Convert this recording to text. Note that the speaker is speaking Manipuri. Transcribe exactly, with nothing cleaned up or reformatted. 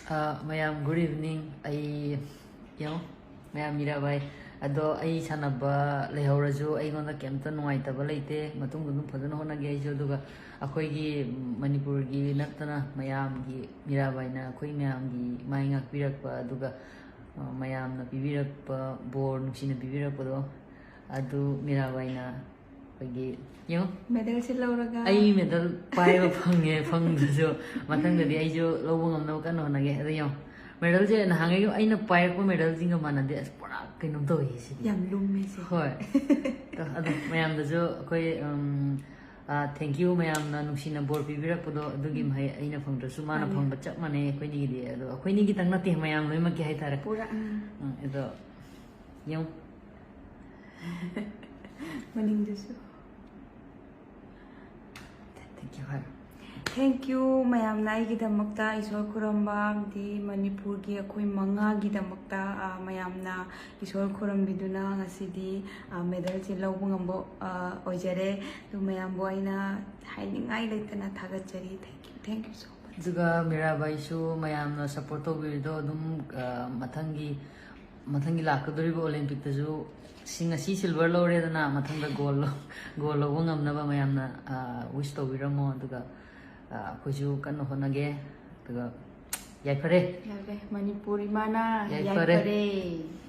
ꯑ, ꯃꯌꯥꯝ good evening. ꯑꯩ ꯌꯦꯡꯉꯣ, ꯃꯌꯥꯝ ꯃꯤꯔꯥꯕꯥꯏ, ꯑꯗꯣ ꯑꯩ ꯁꯥꯟꯅꯕ ꯂꯩꯍꯧꯔꯁꯨ ꯑꯩꯉꯣꯟꯗ ꯀꯩꯝꯇ ꯅꯨꯡꯉꯥꯏꯇꯕ ꯂꯩꯇꯦ꯫ ꯃꯇꯨꯡꯗ ꯑꯗꯨꯝ ꯐꯖꯅ ꯍꯣꯠꯅꯒꯦ ꯑꯩꯁꯨ꯫ ꯑꯗꯨꯒ ꯑꯩꯈꯣꯏꯒꯤ ꯃꯅꯤꯄꯨꯔꯒꯤ ꯅꯠꯇꯅ ꯃꯌꯥꯝꯒꯤ, ꯃꯤꯔꯥꯕꯥꯏꯅ ꯑꯩꯈꯣꯏ ꯃꯌꯥꯝꯒꯤ ꯃꯥꯏ ꯉꯥꯛꯄꯤꯔꯛꯄ, ꯑꯗꯨꯒ, ꯑ, ꯃꯌꯥꯝꯅ ꯄꯤꯕꯤꯔꯛꯄ ꯕꯣꯔ, ꯅꯨꯡꯁꯤꯅ ꯄꯤꯕꯤꯔꯛꯄꯗꯣ, ꯑꯗꯨ ꯃꯤꯔꯥꯕꯥꯏꯅ ꯑꯩꯈꯣꯏꯒꯤ, ꯌꯦꯡꯉꯣ, ꯃꯦꯗꯜꯁꯦ ꯂꯧꯔꯒ ꯑꯩ ꯃꯦꯗꯜ ꯄꯥꯏꯕ ꯐꯪꯉꯦ, ꯐꯪꯗ꯭ꯔꯁꯨ ꯃꯊꯪꯗꯗꯤ ꯑꯩꯁꯨ ꯂꯧꯕ ꯉꯝꯅꯕ ꯀꯟꯅ ꯍꯣꯠꯅꯒꯦ꯫ ꯑꯗꯣ ꯌꯦꯡꯉꯣ, ꯃꯦꯗꯜꯁꯦ ꯅꯍꯥꯟꯉꯩ ꯑꯩꯅ ꯄꯥꯏꯔꯛꯄ ꯃꯦꯗꯜꯁꯤꯡꯒ ꯃꯥꯟꯅꯗꯦ꯫ ꯑꯁ, ꯄꯨꯔꯥ ꯀꯩꯅꯣꯝ ꯇꯧꯋꯤ ꯁꯤꯗꯤ꯫ ꯌꯥꯝ ꯂꯨꯝꯃꯦ ꯁꯤ꯫ ꯍꯣꯏ꯫ ꯑꯗꯣ ꯃꯌꯥꯝꯗꯁꯨ ꯑꯩꯈꯣꯏ, ꯎꯝ, ꯑ, thank you, ꯃꯌꯥꯝꯅ ꯅꯨꯡꯁꯤꯅ ꯕꯣꯔ ꯄꯤꯕꯤꯔꯛꯄꯗꯣ, ꯑꯗꯨꯒꯤ ꯃꯍꯩ ꯑꯩꯅ ꯐꯪꯗ꯭ꯔꯁꯨ ꯃꯥꯅ ꯃꯥꯅꯦ꯫ ꯐꯪꯕ ꯆꯞ ꯃꯥꯟꯅꯩ ꯑꯩꯈꯣꯏꯅꯤꯒꯤꯗꯤ꯫ ꯑꯗꯣ ꯑꯩꯈꯣꯏꯅꯤꯒꯤꯇꯪ ꯅꯠꯇꯦ, ꯃꯌꯥꯝ ꯂꯣꯏꯅꯃꯛꯀꯤ ꯍꯥꯏꯇꯥꯔꯦ꯫ ꯄꯨꯔꯥ ꯎꯝ꯫ ꯎꯝ, ꯑꯗꯣ ꯌꯦꯡꯉꯨ꯫ ꯃꯅꯤꯡꯗꯁꯨ꯫ Thank you ꯍꯥꯏꯔꯣ꯫ Thank you ꯃꯌꯥꯝꯅ ꯑꯩꯒꯤꯗꯃꯛꯇ ꯏꯁꯣꯔ ꯈꯨꯔꯨꯝꯕ ꯑꯃꯗꯤ ꯃꯅꯤꯄꯨꯔꯒꯤ ꯑꯩꯈꯣꯏ ꯃꯉꯥꯒꯤꯗꯃꯛꯇ, ꯑ, ꯃꯌꯥꯝꯅ ꯏꯁꯣꯔ ꯈꯨꯔꯨꯝꯕꯤꯗꯨꯅ ꯉꯁꯤꯗꯤ, ꯑ, ꯃꯦꯗꯜꯁꯦ ꯂꯧꯕ ꯉꯝꯕ, ꯑ, ꯑꯣꯏꯖꯔꯦ꯫ ꯑꯗꯨ ꯃꯌꯥꯝꯕꯨ ꯑꯩꯅ ꯍꯥꯏꯅꯤꯡꯉꯥꯏ ꯂꯩꯇꯅ ꯊꯥꯒꯠꯆꯔꯤ꯫ Thank you, thank you so much꯫ ꯑꯗꯨꯒ ꯃꯤꯔꯥꯕꯥꯏꯁꯨ ꯃꯌꯥꯝꯅ support ꯇꯧꯕꯤꯔꯤꯗꯣ ꯑꯗꯨꯝ, ꯑ, ꯃꯊꯪꯒꯤ, ꯃꯊꯪꯒꯤ ꯂꯥꯛꯀꯗꯧꯔꯤꯕ Olympic ꯇꯁꯨ ꯁꯤ, ꯉꯁꯤ silver ꯂꯧꯔꯦꯗꯅ, ꯃꯊꯪꯗ gold ꯂꯧ-, gold ꯂꯧꯕ ꯉꯝꯅꯕ ꯃꯌꯥꯝꯅ, ꯑ, wish ꯇꯧꯕꯤꯔꯝꯃꯣ꯫ ꯑꯗꯨꯒ, ꯑ, ꯑꯩꯈꯣꯏꯁꯨ ꯀꯟꯅ ꯍꯣꯠꯅꯒꯦ꯫ ꯑꯗꯨꯒ ꯌꯥꯏꯐꯔꯦ꯫ ꯌꯥꯏꯐꯔꯦ꯫ ꯃꯅꯤꯄꯨꯔ ꯏꯃꯥꯅ ꯌꯥꯏꯐꯔꯦ꯫ ꯌꯥꯏꯐꯔꯦ꯫